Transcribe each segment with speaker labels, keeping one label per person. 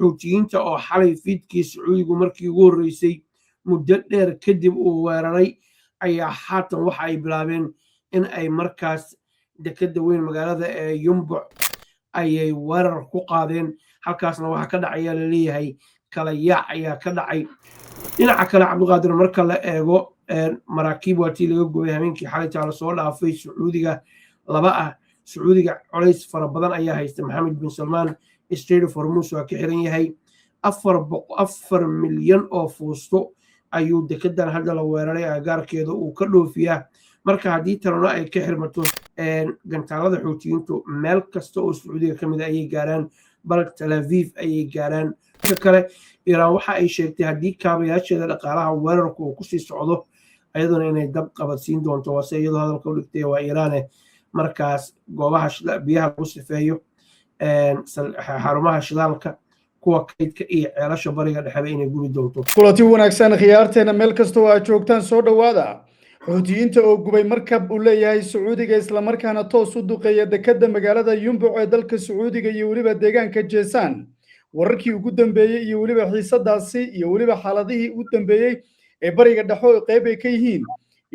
Speaker 1: Xuutiyiinta oo xalay fiidkii Sacuudigu markii ugu horreysay muddo dheer kadib uu weeraray ayaa haatan waxa ay bilaabeen in ay markaas dekadda weyn magaalada ee Yumbuc ayay weerar ku qaadeen. Halkaasna waxaa ka dhacaya laleeyahay kala yaac ayaa ka dhacay. Dhinaca kale, Cabdiqaadir, marka la eego maraakiib waa tii laga gubay habeenkii xalaytaa lasoo dhaafay Sacuudiga laba ah. Sacuudiga colays fara badan ayaa haysta. Maxamed bin Salmaan Strait of Hormuz waa ka xiran yahay. 4 milyan oo fuusto ayuu dekedan hadda la weeraray agagaarkeeda uu ka dhoofiyaa. Marka haddii tanuna ay ka xirmato, gantaalada Xuutiyiintu meel kasta oo Sacuudiga ka mid ayay gaaraan, bal Tel Aviv ayay gaaraan. Kale, Iiraan waxa ay sheegtay haddii kaabayaasheeda dhaqaalaha weerarku uu kusii socdo, ayaduna inay dab qabadsiin doonto. Waase iyadoo hadalka u dhigtay, waa Iiraane. Markaas goobaha biyaha lagu sifeeyo, xarumaha shidaalka, kuwa kaydka iyo ceelasha Bariga Dhexeba inay gubi doonto.
Speaker 2: Kulanti wanaagsan, khiyaarteena meel kasta oo aad joogtaan, soo dhowaada. Xuutiyiinta oo gubay markab uu leeyahay Sacuudiga, islamarkaana toos u duqeeya dekedda magaalada Yumbuc ee dalka Sacuudiga iyo weliba deegaanka Jeesaan. Wararkii ugu dambeeyey iyo weliba xiisadaasi iyo weliba xaaladihii ugu dambeeyey ee Bariga Dhexe oo qayb ay ka yihiin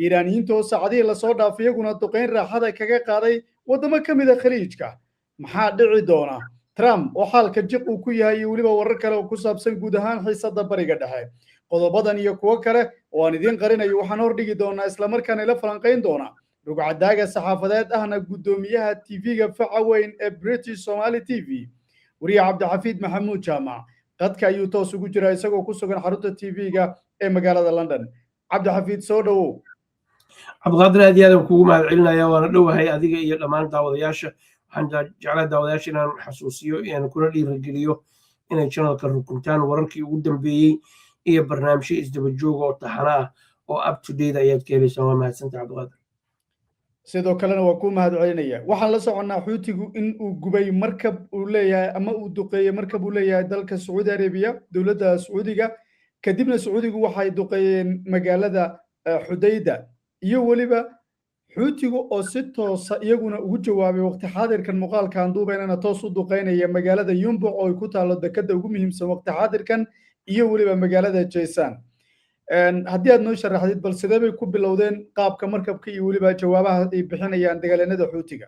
Speaker 2: Iiraaniyiinta oo saacadihii lasoo dhaafay iyaguna duqayn raaxada kaga qaaday waddamo ka mid a Khaliijka. Maxaa dhici doona? Trump oo xaalka jiq uu ku yahay iyo weliba warar kale oo ku saabsan guud ahaan xiisadda Bariga Dhexe. Qodobadan iyo kuwo kale oo aan idiin qarinayo waxaan hordhigi doonaa, islamarkaana ila falanqayn doona, rugcadaaga saxaafadeed ahna guddoomiyaha TV-ga faca weyn ee British Somali TV, wariye Cabdixafiid Maxamuud Jaamac. Qadka ayuu toos ugu jiraa isagoo ku sugan xarunta TV-ga ee magaalada London. Cabdixafiid, soo dhowow.
Speaker 1: Cabdiqaadir, aad iyo aadan kugu mahad celinaya, waana dhowahay adiga iyo dhammaan daawadayaasha. Waxaan jeclaa daawadayaasha inaan xasuusiyo aan kuna dhiirigeliyo inay channelka rukuntaan. Wararkii ugu dambeeyey iyo barnaamijyo isdaba jooga oo taxano ah oo up to date ayaad ka helaysaa. Waa mahadsanta, Cabdiqaadir.
Speaker 2: Sidoo kalena waa kuu mahad celinaya. Waxaan la soconnaa Xuutigu in uu gubay markab uu leeyahay ama uu duqeeyey markab uu leeyahay dalka Sacuudi Arabiya, dowladda Sacuudiga. Kadibna Sacuudigu waxay duqeeyeen magaalada Xudayda, iyo weliba Xuutigu oo si toosa iyaguna ugu jawaabay waqti xaadirkan muuqaalkan duubaynana toos u duqeynaya magaalada Yumbuc oo ay ku taallo dekadda ugu muhiimsan waqti xaadirkan, iyo weliba magaalada Jaysaan. Haddii aad noo sharaxdid, bal sidee bay ku bilowdeen qaabka markabka iyo weliba jawaabaha ay bixinayaan dagaalyanada Xuutiga?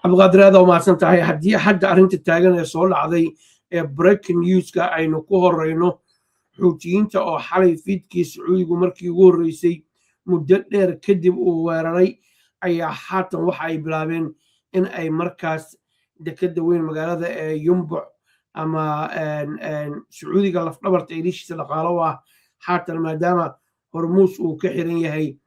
Speaker 1: Cabdiqaadir, aad u mahadsan tahay. Haddii hadda arrinta taagan ee soo dhacday ee breaking newska aynu ku horeyno, Xuutiyiinta oo xalay fiidkii Sacuudigu markii ugu horreysay muddo dheer kadib uu weeraray ayaa haatan waxa ay bilaabeen in ay markaas dekedda weyn magaalada ee Yumbuc ama Sacuudiga lafdhabarta ilishiisa dhaqaalo u ah, haatan maadaama Hormuus uu ka xiran yahay,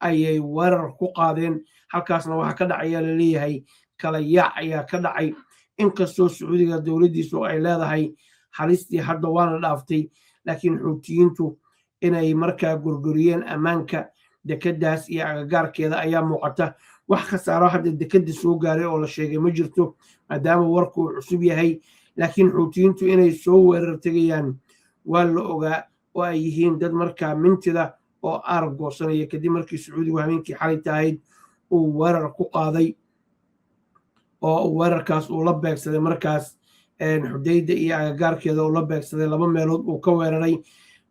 Speaker 1: ayay weerar ku qaadeen. Halkaasna waxaa ka dhacaya laleeyahay kala yaac ayaa ka dhacay. Inkastoo Sacuudiga dowladdiisu ay leedahay halistii hadda waana dhaaftay, laakiin Xuutiyiintu inay markaa gorgoriyeen ammaanka dekeddaas iyo agagaarkeeda ayaa muuqata. Wax khasaaro hadda dekedda soo gaaray oo la sheegay ma jirto, maadaama warku uu cusub yahay. Laakiin Xuutiyiintu inay soo weerar tegayaan waa la ogaa, oo ay yihiin dad markaa mintida oo aar goosanaya, kadib markii Sacuudigu habeenkii xalay tahayd uu weerar ku qaaday oo weerarkaas uu la beegsaday markaas Xudayda iyo agagaarkeeda uu la beegsaday. Laba meelood uu ka weeraray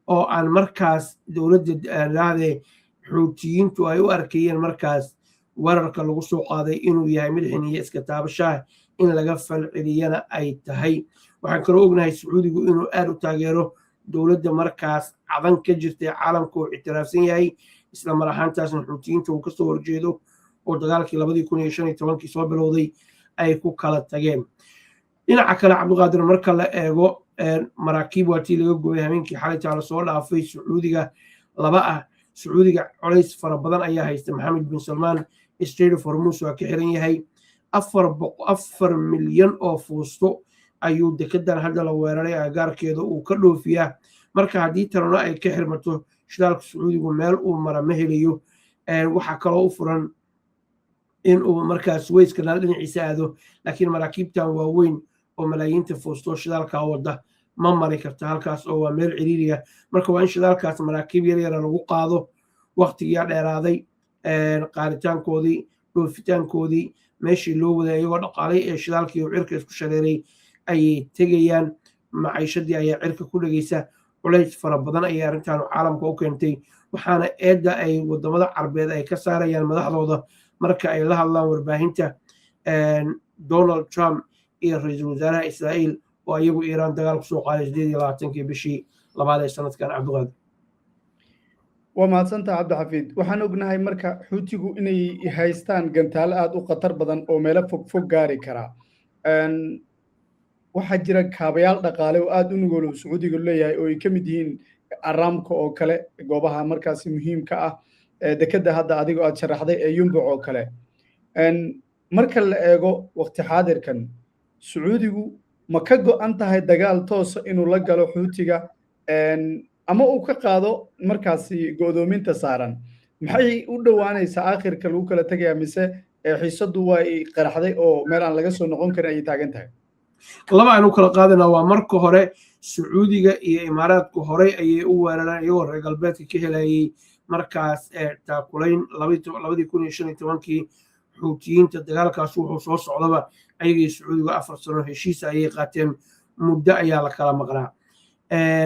Speaker 1: oo aan markaas dowladda rahdee Xuutiyiintu ay u arkayeen markaas weerarka lagu soo qaaday inuu yahay mid xiniye iska taabashaah in laga falceliyana ay tahay. Waxaan kaloo ognahay Sacuudigu inuu aad u taageero dowladda markaas Cadan ka jirtay, caalamka uu ictiraafsan yahay, isla mar ahaantaasna Xuutiyiinta uu kasoo horjeedo, oo dagaalkii 2015-kii soo bilowday ay ku kala tageen. Dhinaca kale, Cabdiqaadir, marka la eego maraakiib waa tii laga gubay habeenkii xalaytaa lasoo dhaafay Sacuudiga laba ah. Sacuudiga colays fara badan ayaa haysta. Maxamed bin Salmaan Strait of Hormuz waa ka xiran yahay. 4 milyan oo fuusto ayuu dekedan hadda la weeraray agagaarkeeda uu ka dhoofiyaa. Marka haddii tanuna ay ka xirmato, shidaalka Sacuudigu meel uu mara ma helayo. Waxaa kaloo u furan in uu markaa Suez Canal dhinaciisa aado, laakiin maraakiibtan waaweyn oo malaayiinta fuusto shidaalkaa wadda ma mari karta halkaas, oo waa meel ciriiriya. Marka waa in shidaalkaas maraakiib yaryara lagu qaado. Waktigiyaa dheeraaday qaaritaankoodii, dhoofitaankoodii, meeshii loo waday, iyagoo dhaqaalay ee shidaalkii uu cirka isku shareeray ayay tegayaan. Maciishadii ayaa cirka ku dhegeysa. Culays fara badan ayay arrintan caalamka u keentay, waxaana eedda ay wadamada Carbeed ay ka saarayaan madaxdooda marka ay la hadlaan warbaahinta, Donald Trump iyo ra-iisul wasaaraha Israa'iil, oo iyagu Iiraan dagaal kusoo qaaday 28-kii bishii labaad ee sanadkan, Cabdiqaadir.
Speaker 2: Waa mahadsantaha, Cabdixafiid. Waxaan ognahay marka Xuutigu inay haystaan gantaalo aada u khatar badan oo meelo fog fog gaari karaa. Waxaa jira kaabayaal dhaqaale oo aada u nugol oo Sacuudiga leeyahay, oo ay ka mid yihiin Aramco oo kale, goobaha markaasi muhiimka ah, dekedda hadda adigoo aad sharaxday ee Yumbuc oo kale. Marka la eego waqti xaadirkan, Sacuudigu ma ka go'an tahay dagaal toosa inuu la galo Xuutiga ama uu ka qaado markaasi go'doominta saaran? Maxay u dhowaanaysaa aakhirka lagu kala tegayaa, mise xiisaddu way qaraxday oo meel aan laga soo noqon karin ayay taagan tahay?
Speaker 1: Laba aynu kala qaadanaa. Waa marka hore, Sacuudiga iyo Imaaraadku horey ayay u weerareen iyagoo reer galbeedka ka helayay markaas taakulayn 2015-kii Xuutiyiinta. Dagaalkaas wuxuu soo socdaba ayagii Sacuudiga 4 sano heshiisa ayay qaateen. Muddo ayaa la kala maqnaa.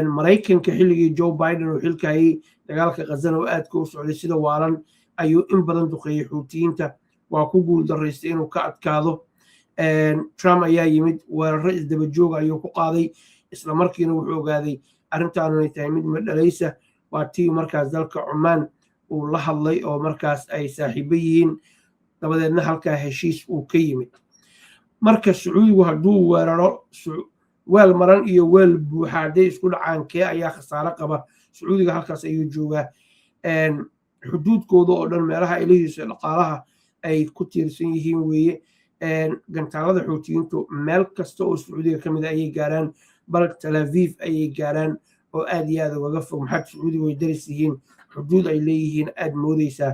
Speaker 1: Maraykanka xilligii Joe Biden uu xilkayay, dagaalka Qazana oo aadka u socday sida waalan, ayuu in badan duqeeyey Xuutiyiinta. Waa ku guul daraystay inuu ka adkaado. Trump ayaa yimid, weeraro isdaba jooga ayuu ku qaaday. Isla markiina wuxuu ogaaday arrintaanu inay tahay mid madhalaysa. Waa tii markaas dalka Cumaan uu la hadlay, oo markaas ay saaxiibo yihiin, dabadeedna halkaa heshiis uu ka yimid. Marka Sacuudigu hadduu weeraro, weel maran iyo weel buuxa hadday isku dhacaan, kee ayaa khasaare qaba? Sacuudiga halkaas ayuu joogaa. Xuduudkooda oo dhan meelaha ilihiisa dhaqaalaha ay ku tiirsan yihiin weeye. Gantaalada Xuutiyiintu meel kasta oo Sacuudiga ka mid a ayay gaaraan, bal Tel Aviv ayay gaaraan oo aad iyo aad ugaga fog. Maxaad Sacuudiga way daris yihiin, xuduud ay leeyihiin aad moodeysaa.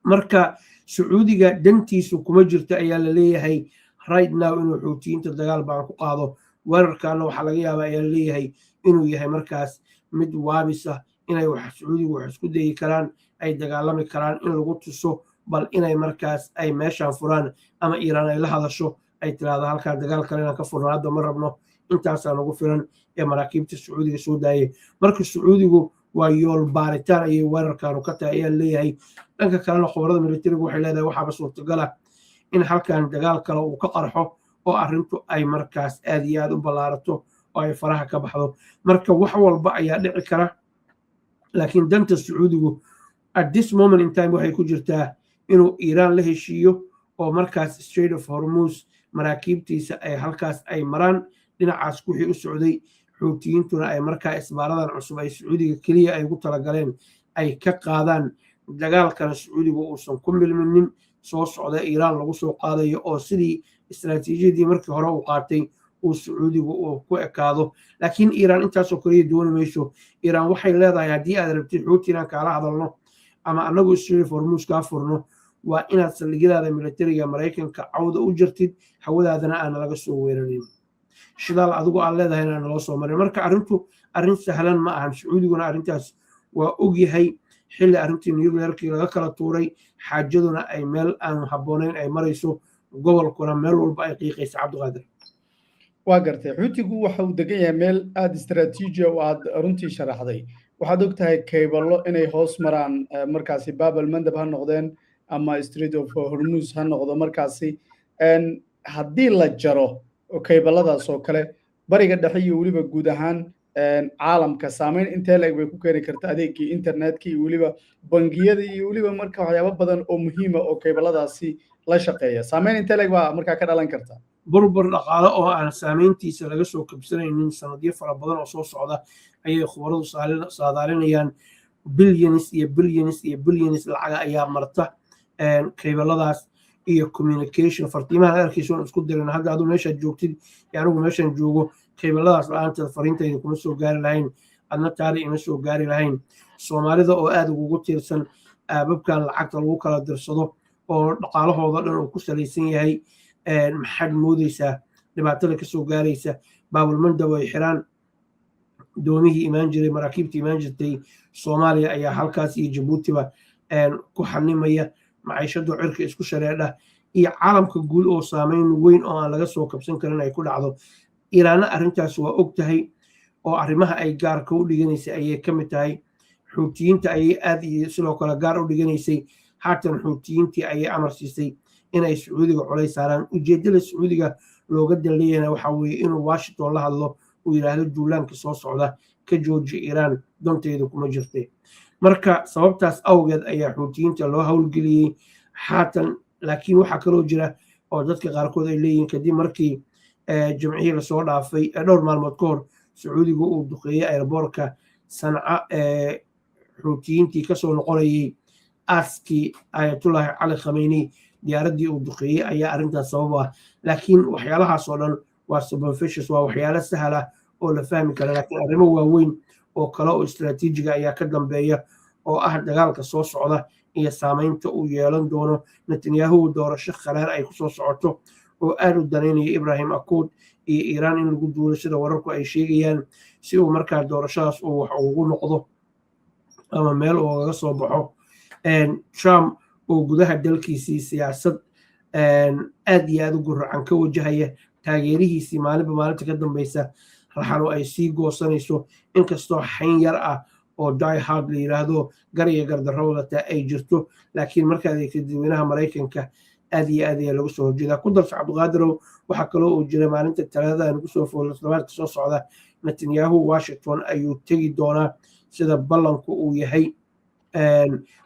Speaker 1: Marka Sacuudiga dantiisu kuma jirto ayaa la leeyahay right now inuu Xuutiyiinta dagaal baan ku qaado. Weerarkaana waxaa laga yaabaa ayaa laleeyahay inuu yahay markaas mid waabisa, inay wax Sacuudigu wax isku dayi karaan, ay dagaalami karaan, in lagu tuso bal inay markaas ay meeshaan furaan ama Iiraan ay la hadasho, ay tiraahdo halkaa dagaal kale inaan ka furno hadda ma rabno, intaasaa nagu filan ee maraakiibta Sacuudiga soo daayay. Marka Sacuudigu waa yool baaritaan ayay weerarkaanu ka tahay ayaa leeyahay. Dhanka kalena, khubarada militarigu waxay leedahay waxaaba suurtagal ah in halkan dagaal kale uu ka qarxo oo arrintu ay markaas aad iyo aad u ballaarato oo ay faraha ka baxdo. Marka wax walba ayaa dhici kara, laakiin danta Sacuudigu at this moment in time waxay ku jirtaa inuu Iiraan la heshiiyo oo markaas Strait of Hormuz maraakiibtiisa ay halkaas ay maraan, dhinacaas wixii u socday. Xuutiyiintuna ay markaa isbaaradan cusub ay Sacuudiga keliya ay ugu talagaleen ay ka qaadaan, dagaalkana Sacuudigu uusan ku milminin soo socda Iiraan lagu soo qaadayo, oo sidii istaraatiijiyadii markii hore uu qaatay uu Sacuudigu uu ku ekaado. Laakiin Iiraan intaasoo kaliya dooni mayso. Iiraan waxay leedahay, haddii aad rabtid Xuuti inaan kaala hadalno ama annagu Strait of Hormuz kaa furno, waa inaad saldhigyadaada militariga Maraykanka cawda u jirtid, hawadaadana aan laga soo weerarin, shidaal adigu aad leedahay inaan naloo soo marin. Marka arrintu arrin sahlan ma ahan. Sacuudiguna arrintaas waa ogyahay, xilli arrintii nuclearkii laga kala tuuray, xaajaduna ay meel aan habboonayn ay marayso, gobolkuna meel walba ay qiiqaysa, Cabdiqaadir.
Speaker 2: Waa gartay. Xuutigu waxa uu degan yahay meel aada istaraatiiji oo aad runtii sharaxday. Waxaad og tahay kayballo inay hoos maraan markaasi, Babel Mandab ha noqdeen ama Strait of Hormuz ha noqdo. Markaasi haddii la jaro kayballadaas oo kale, Bariga Dhexe iyo weliba guud ahaan caalamka saameyn intee le'eg bay ku keeni karta adeegii internetka iyo weliba bangiyada iyo weliba marka waxyaabo badan oo muhiima oo kayballadaasi la shaqeeya? Saameyn intee le'eg baa markaa ka dhalan karta?
Speaker 1: Burbur dhaqaale oo aan saameyntiisa laga soo kabsanaynin sanadyo fara badan oo soo socda ayay khubaradu saadaalinayaan. Billions iyo billions iyo billions lacaga ayaa marta kayballadaas iyo communication, fartiimahan arkayso oon isku dirin hadda. Adu meeshaad joogtid iyo anigu meeshaan joogo, kayballadaas la-aanteed fariintayda kuma soo gaari lahayn, adna taari ima soo gaari lahayn. Soomaalida oo aada ugugu tiirsan aababkan lacagta lagu kala dirsado oo dhaqaalahooda dhan uu ku salaysan yahay, maxaad moodeysaa dhibaatada kasoo gaaraysa? Baabulmandab ay xiraan, doomihii imaan jiray, maraakiibtii imaan jirtay Soomaaliya ayaa halkaas iyo Jabuutiba ku xanimaya. Maciishadu cirka isku shareedha iyo caalamka guud oo saameyn weyn oo aan laga soo kabsan karin ay ku dhacdo. Iiraanna arrintaas waa og tahay, oo arrimaha ay gaarka u dhiganaysay ayay ka mid tahay. Xuutiyiinta ayay aad iyo sidoo kale gaar u dhiganaysay. Haatan Xuutiyiintii ayay amar siisay inay Sacuudiga culays saaraan. Ujeeddada Sacuudiga looga danleeyana waxa weeye inuu Washington la hadlo, uu yidhaahdo: "Duulaanka soo socda ka jooji Iiraan, danteyda kuma jirte." Marka sababtaas awgeed ayaa Xuutiyiinta loo howlgeliyey haatan. Laakiin waxaa kaloo jira oo dadka qaarkood ay leeyihiin, kadib markii Jimcihii lasoo dhaafay, dhowr maalmood ka hor, Sacuudigu uu duqeeyey airport-ka Sanca ee Xuutiyiintii kasoo noqonayay aaskii Ayatullahi Cali Khameyni, diyaaraddii uu duqeeyey, ayaa arrintaas sabab ah. Laakiin waxyaalahaas oo dhan waa superficial, waa waxyaalo sahla oo la fahmi kara. Laakiin arrimo waaweyn oo kale oo istaraatiijiga ayaa ka dambeeya, oo ah dagaalka soo socda iyo saameynta uu yeelan doono. Netanyahu doorasho khalaar ay kusoo socoto oo aad u danaynaya Ibrahim Accord iyo Iiraan in lagu duulo, sida wararku ay sheegayaan, si uu markaa doorashadaas uu wax ugu noqdo ama meel ugaga soo baxo. Trump oo gudaha dalkiisii siyaasad aad iyo aad u guracan ka wajahaya, taageerihiisii maalinba maalinta ka dambeysa raxano ay sii goosanayso, inkastoo xayn yar ah oo die hard la yiraahdo, gar iyo gardarro wadataa ay jirto, laakiin markaad eegtid dadweynaha Maraykanka aad iyo aad ayaa lagu soo horjeedaa. Ku darso, Cabdiqaadirow, waxaa kaloo uu jira maalinta Talaadada nagu soo foolo, toddobaadka soo socda, Netanyahu Washington ayuu tegi doonaa sida ballanku uu yahay.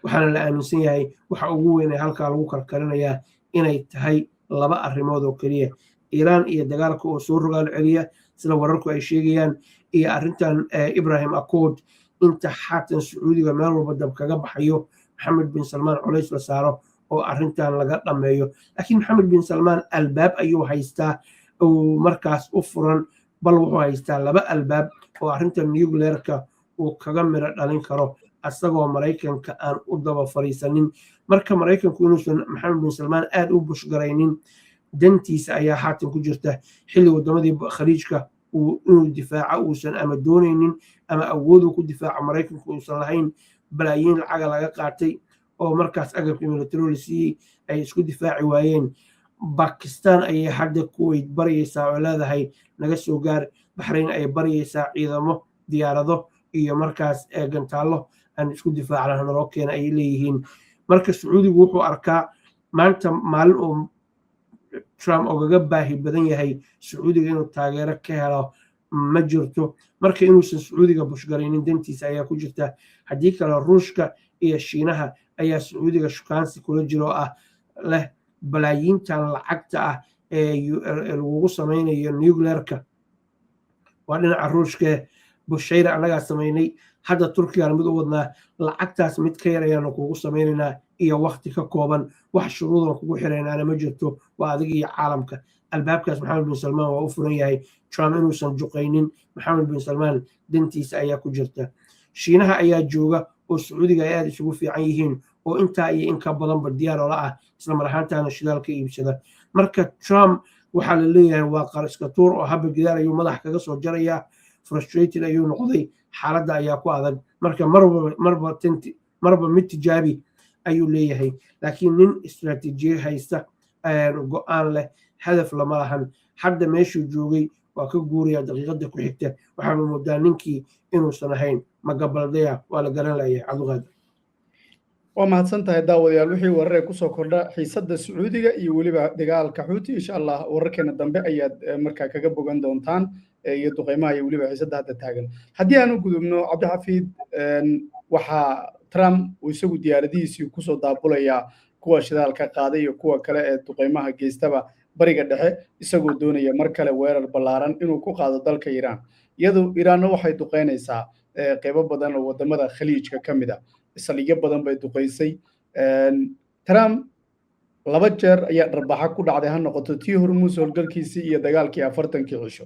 Speaker 1: Waxaana la aaminsan yahay waxa ugu weyn ee halkaa lagu karkarinayaa inay tahay laba arrimood oo keliya: Iiraan iyo dagaalka oo soo rogaal celiya, sida wararku ay sheegayaan, iyo arrintan Ibrahim Accord. Inta xaatan Sacuudiga meel walba dab kaga baxayo, Maxamed bin Salmaan culays la saaro oo arrintan laga dhammeeyo. Laakiin Maxamed bin Salmaan albaab ayuu haystaa uu markaas u furan, bal wuxuu haystaa laba albaab oo arrinta nuclear-ka uu kaga miro dhalin karo, asagoo Maraykanka aan u daba fariisanin. Marka Maraykanku inuusan Maxamed bin Salmaan aad u push-garaynin dantiisa ayaa haatan ku jirta, xilli wadamadii Khaliijka inuu difaaco uusan ama doonaynin ama awooduu ku difaaco Maraykanku uusan lahayn. Balaayiin lacaga laga qaatay oo markaas agabkii military la siiyey ay isku difaaci waayeen. Bakistan ayay hadda Kuwait baryaysaa oo leedahay: "Naga soo gaar." Baxrayn ayay baryaysaa ciidamo, diyaarado iyo markaas gantaallo aan isku difaacna naloo keena ayay leeyihiin. Marka Sacuudigu wuxuu arkaa maanta maalin uu Trump ogaga baahi badan yahay Sacuudiga inuu taageero ka helo ma jirto. Marka inuusan Sacuudiga push-garaynin dantiisa ayaa ku jirta. Haddii kale Ruushka iyo Shiinaha ayaa Sacuudiga shukaansi kula jiro oo ah leh: "Balaayiintan lacagta ah ee lagugu samaynayo nuclear-ka," waa dhinaca Ruushke, "Bushayra annagaa samaynay, hadda Turkigan mid u wadnaa, lacagtaas mid ka yar ayaanu kugu samaynaynaa iyo wakti ka kooban, wax shuruudan kugu xiraynaana ma jirto, waa adiga iyo caalamka." Albaabkaas Maxamed bin Salmaan waa u furan yahay. Trump inuusan juqaynin Maxamed bin Salmaan dantiisa ayaa ku jirta. Shiinaha ayaa jooga oo Sacuudiga ay aada isugu fiican yihiin, oo intaa iyo in ka badanba diyaar oola ah, isla mar ahaantaana shidaal ka iibsada. Marka Trump waxaa la leeyahay waa qariska tuur oo haba gidaar ayuu madax kaga soo jarayaa. Frustrated ayuu noqday, xaaladda ayaa ku adag. Marka marba mid tijaabi ayuu leeyahay, laakiin nin istaraatiijiye haysta, go-aan leh, hadaf lama lahan. Hadda meeshuu joogay waa ka guuraya daqiiqada ku xigta. Waxaaba moodaa ninkii inuusan ahayn magabaldaya, waa la garan layahay, Cabdiqaadir.
Speaker 2: Waa mahadsan tahay. Daawadayaal, wixii wararee kusoo kordha xiisadda Sacuudiga iyo weliba dagaalka Xuuti, insha Allah wararkeena dambe ayaad markaa kaga bogan doontaan, iyo duqeymaha iyo weliba xiisadda hadda taagan. Haddii aan u gudubno, Cabdixafiid, waxaa Trump uu isagu diyaaradihiisii kusoo daabulayaa kuwa shidaalka qaaday iyo kuwa kale ee duqeymaha geystaba Bariga Dhexe, isagoo doonaya mar kale weerar ballaaran inuu ku qaado dalka Iiraan. Iyadu Iiraanna waxay duqeynaysaa qeybo badan oo waddamada Khaliijka ka mid a, saldhigyo badan bay duqeysay. Trump laba jeer ayaa dharbaxa ku dhacday, ha noqoto tii Hormuus howlgalkiisii iyo dagaalkii 40-kii cisho.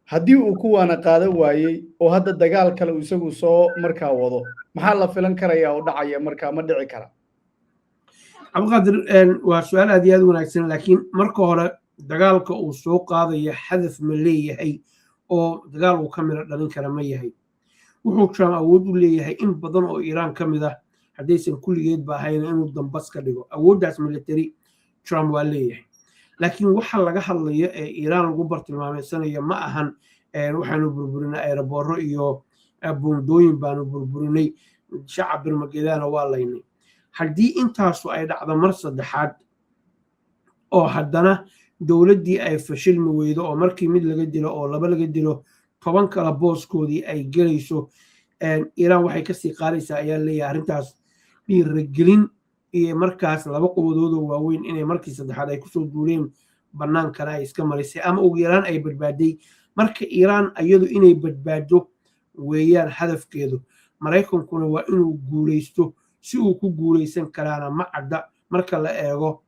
Speaker 2: Haddii uu kuwaana qaadan waayey oo hadda dagaal kale uu isagu soo markaa wado, maxaa la filan karaya oo dhacaya? Markaa ma dhici kara?
Speaker 1: Cabdiqaadir, waa su-aal aad iyo aad u wanaagsan. Laakiin marka hore, dagaalka uu soo qaadaya hadaf ma leeyahay oo dagaal uu ka miro dhalin kara ma yahay? Wuxuu Trump awood u leeyahay in badan oo Iiraan ka mid ah, haddaysan kulligeedba ahayn, inuu dambas ka dhigo. Awooddaas military Trump waa leeyahay. Laakiin waxa laga hadlayo ee Iiraan lagu bartilmaameysanayo ma ahan waxaanu burburinay aerobooro iyo buundooyin baanu burburinay, shacab birmagedaana waa laynay. Haddii intaasu ay dhacdo mar saddexaad oo haddana dowladdii ay fashilmi weydo, oo markii mid laga dilo oo laba laga dilo 10 kala booskoodii ay gelayso, Iiraan waxay kasii qaadaysaa ayaa leeyahay arrintaas dhiiragelin iyo markaas laba quwadoodoo waaweyn inay markii saddexaad ay kusoo duuleen bannaankana ay iska marisay ama ugu yaraan ay badbaaday. Marka Iiraan iyadu inay badbaado weeyaan hadafkeedu, Maraykankuna waa inuu guulaysto. Si uu ku guulaysan karaana ma cadda marka la eego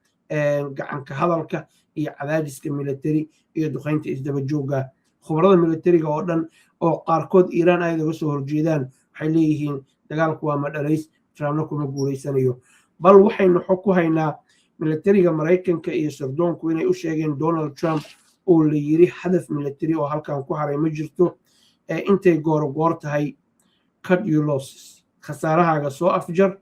Speaker 1: gacanka hadalka iyo cadaadiska military iyo duqeynta isdaba joogga. Khubarada militariga oo dhan oo qaarkood Iiraan ay uga soo horjeedaan waxay leeyihiin dagaalku waa madhalays, Trumpna kuma guulaysanayo. Bal waxaynu xog ku haynaa militariga Maraykanka iyo sirdoonku inay u sheegeen Donald Trump oo la yiri hadaf military oo halkan ku haray ma jirto, ee intay gooro goor tahay cut your losses, khasaarahaaga soo afjar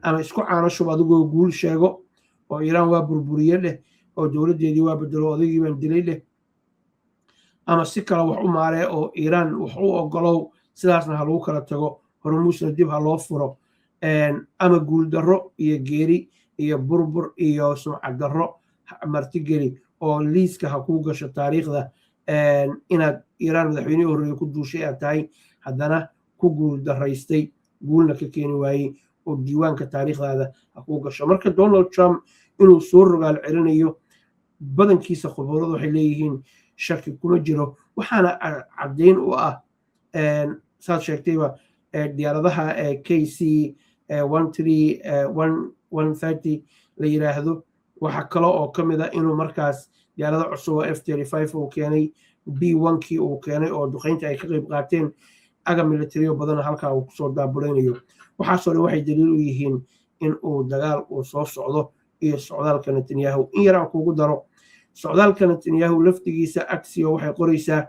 Speaker 1: ama isku caano shub adigoo guul sheego oo Iiraan waa burburiye dheh oo dowladdeedii waa bedelo, odaygii baan dilay dheh, ama si kale wax u maaree oo Iiraan wax u ogolow, sidaasna ha lagu kala tago, Hormuusna dib ha loo furo, ama guuldarro iyo geeri iyo burbur iyo sumcad darro martigeli oo liiska ha kuu gasho taariikhda inaad Iiraan madaxweynihii horreeye ku duushay aad tahay, haddana ku guul daraystay, guulna ka keeni waayey, oo diiwaanka taariikhdaada ha kuu gasho. Marka Donald Trump inuu soo rogaal celinayo badankiisa khubaradu waxay leeyihiin shaki kuma jiro. Waxaana caddayn u ah, saad sheegtayba, diyaaradaha KC 131 130 la yiraahdo. Waxaa kale oo ka mid a inuu markaas diyaarado cusub oo F-35 uu keenay, B-1 kii uu keenay oo duqeynta ay ka qayb qaateen, aga militariyo badan halkaa uu kusoo daabuleynayo. Waxaasoo dhan waxay daliil u yihiin in uu dagaal uu soo socdo. Iyo socdaalka Netanyahu in yar aan kugu daro, socdaalka Netanyahu laftigiisa Axios waxay qoraysaa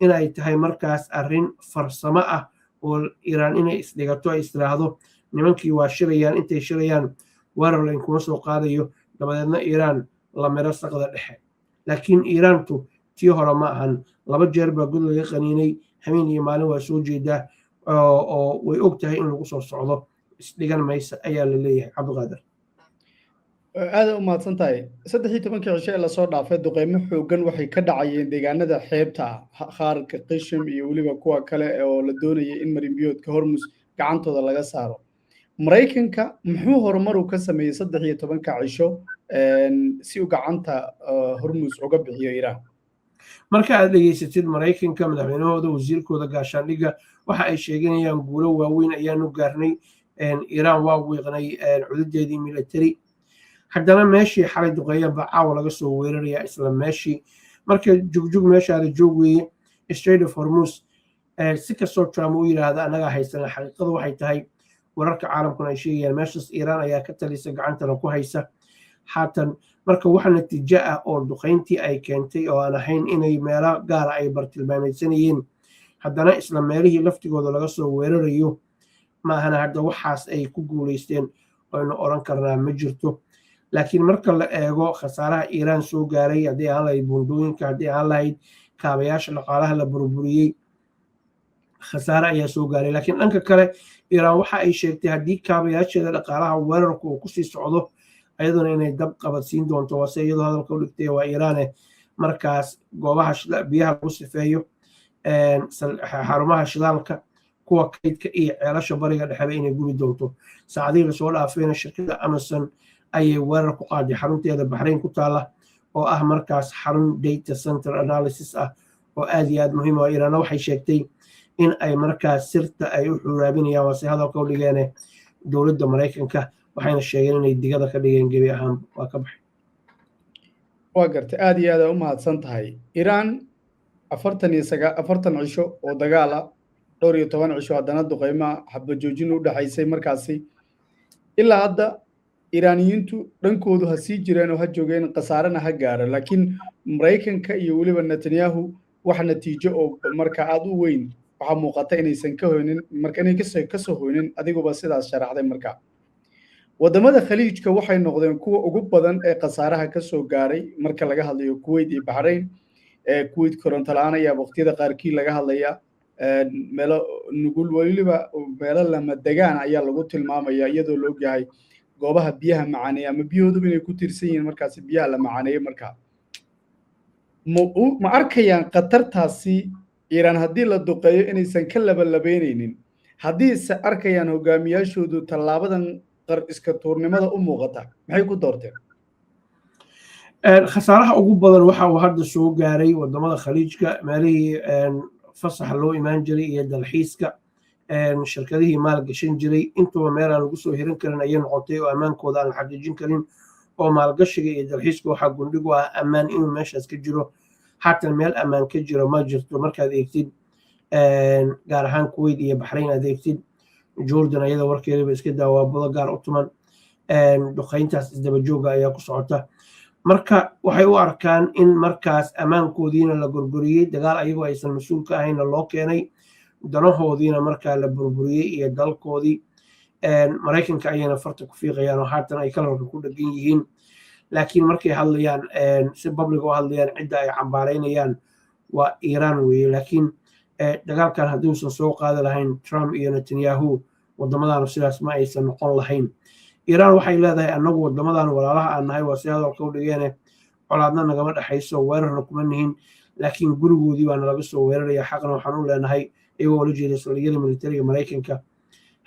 Speaker 1: in ay tahay markaas arrin farsamo ah oo Iiraan inay isdhigato, ay istiraahdo nimankii waa shirayaan, intay shirayaan weerar layn kuma soo qaadayo, dabadeedna Iiraan la miro saqda dhexe. Laakiin Iiraantu tii hore ma ahan. Laba jeer baa god laga qaniinay, habeen iyo maalin waa soo jeedaa oo way og tahay in lagu soo socdo, isdhigan maysa ayaa la leeyahay, Cabdiqaadir.
Speaker 2: Aada u mahadsan tahay. 13-kii cisho ee lasoo dhaafay duqeymo xooggan waxay ka dhacayeen deegaanada xeebta, Khaarka, Qishim iyo weliba kuwa kale oo la doonayay in marinbiyoodka Hormus gacantooda laga saaro. Maraykanka muxuu horumaru ka sameeyey 13-ka cisho si uu gacanta Hormus uga bixiyo Iiraan?
Speaker 1: Marka aad dhegeysatid Maraykanka, madaxweynahooda, wasiirkooda gaashaandhigga, waxa ay sheeganayaan guulo waaweyn ayaanu gaarnay, Iiraan waa wiiqnay cududeedii military. Haddana meeshii xalay duqeeyeen baa caawa laga soo weeraraya, isla meeshii. Marka jugjug meeshaada joog weeye. Strait of Hormuz si kastoo Trump u yidhaahda annagaa haysana, xaqiiqadu waxay tahay, wararka caalamkuna ay sheegayaan, meeshaas Iiraan ayaa ka talisa, gacantana ku haysa haatan. Marka wax natiijo ah oo duqeyntii ay keentay oo aan ahayn inay meelo gaara ay bartilmaameydsanayeen, haddana isla meelihii laftigooda laga soo weerarayo maahana, hadda waxaas ay ku guuleysteen aynu oran karnaa ma jirto. Laakiin marka la eego khasaaraha Iiraan soo gaaray, haddii aan lahayd buundooyinka, haddii aan lahayd kaabayaasha dhaqaalaha la burburiyey, khasaare ayaa soo gaaray. Laakiin dhanka kale Iiraan waxa ay sheegtay haddii kaabayaasheeda dhaqaalaha weerarku uu kusii socdo, ayaduna inay dab qabadsiin doonto, waase iyadoo hadalka u dhigtay waa Iiraane. Markaas goobaha biyaha lagu sifeeyo, xarumaha shidaalka, kuwa kaydka iyo ceelasha Bariga Dhexeba inay gubi doonto. Saacadihii lasoo dhaafayna shirkadda Amazon ayay weerar ku qaaday xarunteeda Baxrayn ku taala, oo ah markaas xarun data center analysis ah oo aad iyo aad muhiim ah. Iiraanna waxay sheegtay in ay markaas sirta ay u xuraabinayaan, waase hadalka u dhigeene, dowladda Maraykanka, waxayna sheegeen inay digada ka dhigeen gebi ahaan. Waa ka baxay.
Speaker 2: Waa gartay, aad iyo aad aa u mahadsan tahay. Iiraan 40 cisho oo dagaal ah, dhowr iyo toban cisho haddana duqeymaha xabajoojin u dhexaysay, markaasi ilaa hadda Iiraaniyiintu dhankoodu ha sii jireen oo ha joogeen, khasaarena ha gaaro, laakiin Maraykanka iyo weliba Netanyahu wax natiijo oo marka aada u weyn waxaa muuqata inaysan ka hoynin, marka inay kasoo hoynin. Adiguba sidaas sharaxday. Marka Waddamada Khaliijka waxay noqdeen kuwa ugu badan ee khasaaraha ka soo gaaray marka laga hadlayo Kuwait iyo Baxrayn. Kuwait koronto la-aan ayaa waqtiyada qaarkii laga hadlaya, meelo nugul, weliba meelo lama degaan ayaa lagu tilmaamaya, iyadoo la ogyahay goobaha biyaha macaaneeya ama biyahooduba inay ku tiirsan yihiin markaasi biyaha la macaaneeyo. Markaa ma arkayaan khatartaasi Iiraan haddii la duqeeyo inaysan ka labalabeynaynin? Haddiise arkayaan hogaamiyaashoodu tallaabadan qar iska tuurnimada u muuqata, maxay ku doorteen?
Speaker 1: Khasaaraha ugu badan waxa uu hadda soo gaaray wadamada Khaliijka, meelihii fasaxa loo imaan jiray iyo dalxiiska, shirkadihii maalgashan jiray, intuba meel aan lagu soo hiran karin ayay noqotay oo ammaankooda aan la xaqiijin karin. Oo maalgashiga iyo dalxiiska waxaa gundhig u ah ammaan inuu meeshaas ka jiro. Haatan meel ammaan ka jiro ma jirto markaad eegtid, gaar ahaan Kuwait iyo Baxrayn aad eegtid. Jordan ayada warkeedaba iska daa, waa budo gaar u tuman. Duqeyntaas isdaba jooga ayaa ku socota. Marka waxay u arkaan in markaas ammaankoodiina la gorgoriyey, dagaal ayagoo aysan mas-uul ka ahaynna loo keenay, danahoodiina markaa la burburiyey iyo dalkoodii. Maraykanka ayayna farta ku fiiqayaan oo haatan ay kalarka ku dhegan yihiin. Laakiin markay hadlayaan, si public u hadlayaan, cidda ay cambaaraynayaan waa Iiraan weeye. Laakiin dagaalkan hadduusan soo qaadi lahayn Trump iyo Netanyahu, wadamadaanu sidaas ma aysan noqon lahayn. Iiraan waxay leedahay, annagu wadamadan walaalaha aan nahay, waa si hadalka u dhigeene, colaadna nagama dhexayso, weerarna kuma nihin, laakiin gurigoodii baana laga soo weeraraya. Xaqna waxaan u leenahay, iyagoo ula jeeda saldhigyada militariga Maraykanka,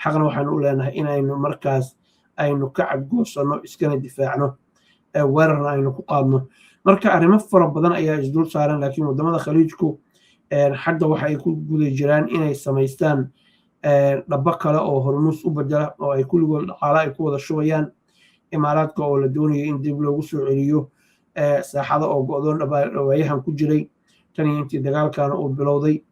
Speaker 1: xaqna waxaan u leenahay inaynu markaas aynu ka cadgoosano, iskana difaacno, weerarna aynu ku qaadno. Marka arrimo fara badan ayaa isdul saaran. Laakiin wadamada Khaliijku hadda waxa ay ku guda jiraan inay samaystaan dhabo kale oo Hormuus u bedela, oo ay kulligood dhaqaale ay ku wada shubayaan. Imaaraadka oo la doonayo in dib loogu soo celiyo saaxada, oo go'doon dhawaayahan ku jiray tan iyo intii dagaalkan uu bilowday,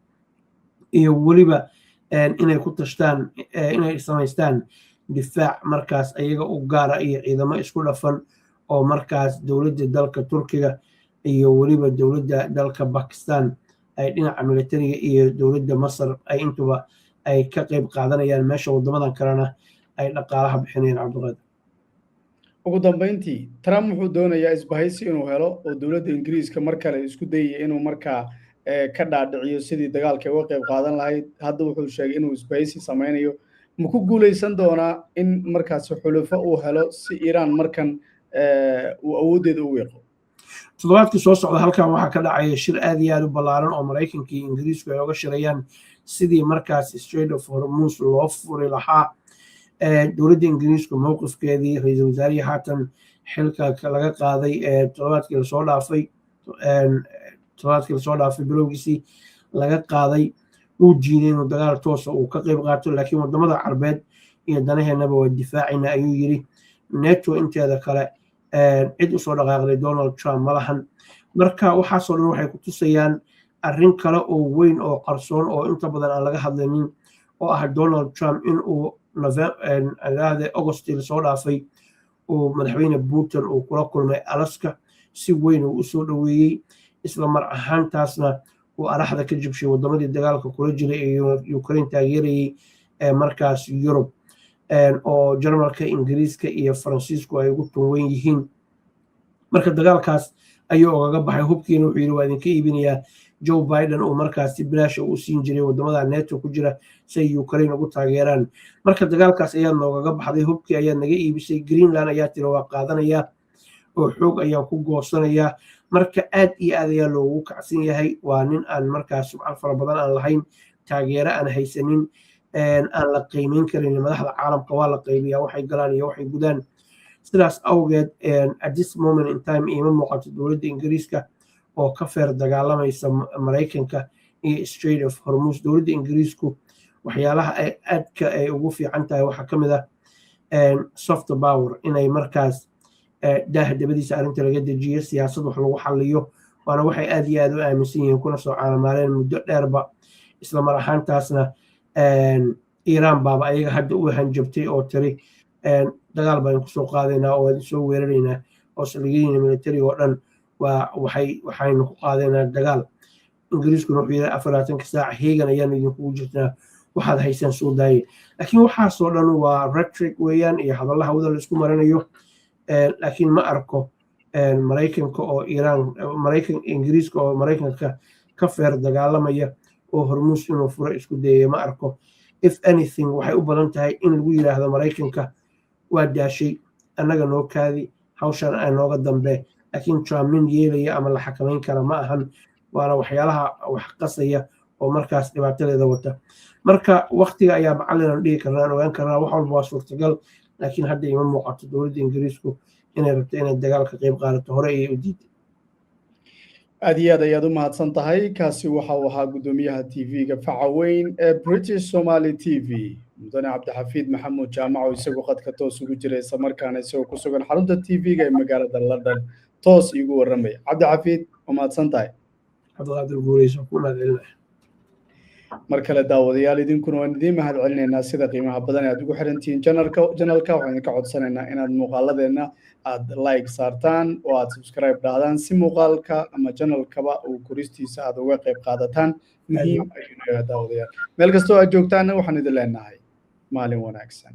Speaker 1: iyo weliba inay ku tashtaan inay samaystaan difaac markaas ayaga u gaara iyo ciidamo isku dhafan, oo markaas dowladda dalka Turkiga iyo weliba dowladda dalka Bakistan ay dhinaca militariga iyo dowladda Masar ay intuba ay ka qayb qaadanayaan, meesha waddamadan kalena ay dhaqaalaha bixinayaan, Cabdiqaadir.
Speaker 2: Ugu dambeyntii, Trump wuxuu doonayaa isbahaysi inuu helo, oo dowladda Ingiriiska mar kale isku dayaya inuu markaa ka dhaadhiciyo sidii dagaalka uga qayb qaadan lahayd. Hadda wuxuu sheegay inuu isbahaysi samaynayo. Ma ku guuleysan doonaa in markaasi xulufo uu helo si Iiraan markan uu awooddeeda u wiiqo?
Speaker 1: Toddobaadkii soo socda halkan waxaa ka dhacaya shir aad iyo aad u ballaaran oo Maraykanka iyo Ingiriisku ay oga shirayaan sidii markaas Strait of Hormuz loo furi lahaa. Dowladda Ingiriisku mowqifkeedii, ra-iisul wasaarihii haatan xilka laga qaaday ee toddobaadkii lasoo dhaafay bilowgiisii laga qaaday, uu diiday inuu dagaal toosa uu ka qayb qaato, laakiin wadamada Carbeed iyo danaheenaba waa difaacina ayuu yiri. NATO inteeda kale cid usoo dhaqaaqday Donald Trump ma lahan. Marka waxaasoo dhan waxay ku tusayaan arrin kale oo weyn oo qarsoon oo inta badan aan laga hadlaynin, oo ah Donald Trump in uu Augustii lasoo dhaafay uu madaxweyne Putin uu kula kulmay Alaska, si weyn uu usoo dhoweeyey, isla mar ahaantaasna uu araxda ka jibshay wadamadii dagaalka kula jiray ee Ukraine taageerayey ee markaas Yurub, oo Jarmalka, Ingiriiska iyo Faransiisku ay ugu tunweyn yihiin. Marka dagaalkaas ayuu ogaga baxay. Hubkiina wuxuu yidhi waa idinka iibinayaa. Joe Biden uu markaas si bilaasha u siin jiray wadamada NATO ku jira si ay Ukraine ugu taageeraan. Marka dagaalkaas ayaa noogaga baxday, hubkii ayaa naga iibisay, Greenland ayaa tiri waa qaadanaya oo xoog ayaa ku goosanaya. Marka aad iyo aad ayaa loogu kacsan yahay. Waa nin aan markaas sumcad fara badan aan lahayn, taageero aan haysanin, aan la qiimeyn karin. Madaxda caalamka waa la qaybiyaa waxay galaan iyo waxay gudaan. Sidaas awgeed, at this moment in time, iima muuqato dowladda Ingiriiska oo ka feer dagaalamaysa Maraykanka iyo Strait of Hormuz. Dowladda Ingiriisku waxyaalaha ay aadka ay ugu fiican tahay waxaa ka mid ah soft power, inay markaas daaha dabadiisa arrinta laga dejiyo, siyaasad wax lagu xaliyo. Waana waxay aad iyo aad u aaminsan yihiin, kuna soo caanamaaleen muddo dheerba. Isla mar ahaantaasna Iiraan baaba ayaga hadda u hanjabtay oo tiri dagaal baan kusoo qaadaynaa oo waan soo weeraraynaa, oo saldhigyadiina militariga oo dhan waa waxaynu ku qaadaynaa dagaal. Ingiriiskuna wuxuu yidhi 24-ka saac heegan ayaanu idinkugu jirnaa. Waxaad haysaan soo daaye. Laakiin waxaasoo dhan waa rhetoric weeyaan iyo hadalla hawada laisku marinayo. Laakiin ma arko Maraykanka oo Iiraan, Maraykan, Ingiriiska oo Maraykanka ka feer dagaalamaya oo Hormuus inuu furo isku dayaya, ma arko. If anything, waxay u badan tahay in lagu yidhaahdo Maraykanka: "Waa daashay, annaga noo kaadi, hawshan ay nooga dambe." Laakiin Trump nin yeelaya ama la xakamayn kara ma ahan, waana waxyaalaha wax qasaya oo markaas dhibaatadeeda wata. Marka waktiga ayaa macallinan dhigi karnaa, ogaan karnaa. Wax walba waa suurtagal, laakiin hadda ima muuqato dowladda Ingiriisku inay rabto inay dagaal ka qayb qaadato. Hore ayay u diiday.
Speaker 2: Aad iyo aad ayaad u mahadsan tahay. Kaasi waxa uu ahaa guddoomiyaha TV-ga faca weyn ee British Somali TV, mudane Cabdixafiid Maxamuud Jaamac, oo isagu qadka toos ugu jira, isla markaana isagoo ku sugan xarunta TV-ga ee magaalada London toos iigu warramaya. Cabdixafiid, waa mahadsan tahay.
Speaker 1: Cabdiqaadir, guuleyso, ku mahadcelinaya.
Speaker 2: Mar kale, daawadayaal, idinkuna waan idiin mahad celinaynaa sida qiimaha badan ee aad ugu xirantihiin channelka. Waxaan idinka codsanaynaa inaad muuqaaladeenna aad like saartaan oo aad subscribe dhahdaan, si muuqaalka ama channelkaba uu koristiisa aad uga qayb qaadataan. Muhiim ayuu nagaa. Daawadayaal, meel kastoo aad joogtaanna waxaan idin leenahay maalin wanaagsan.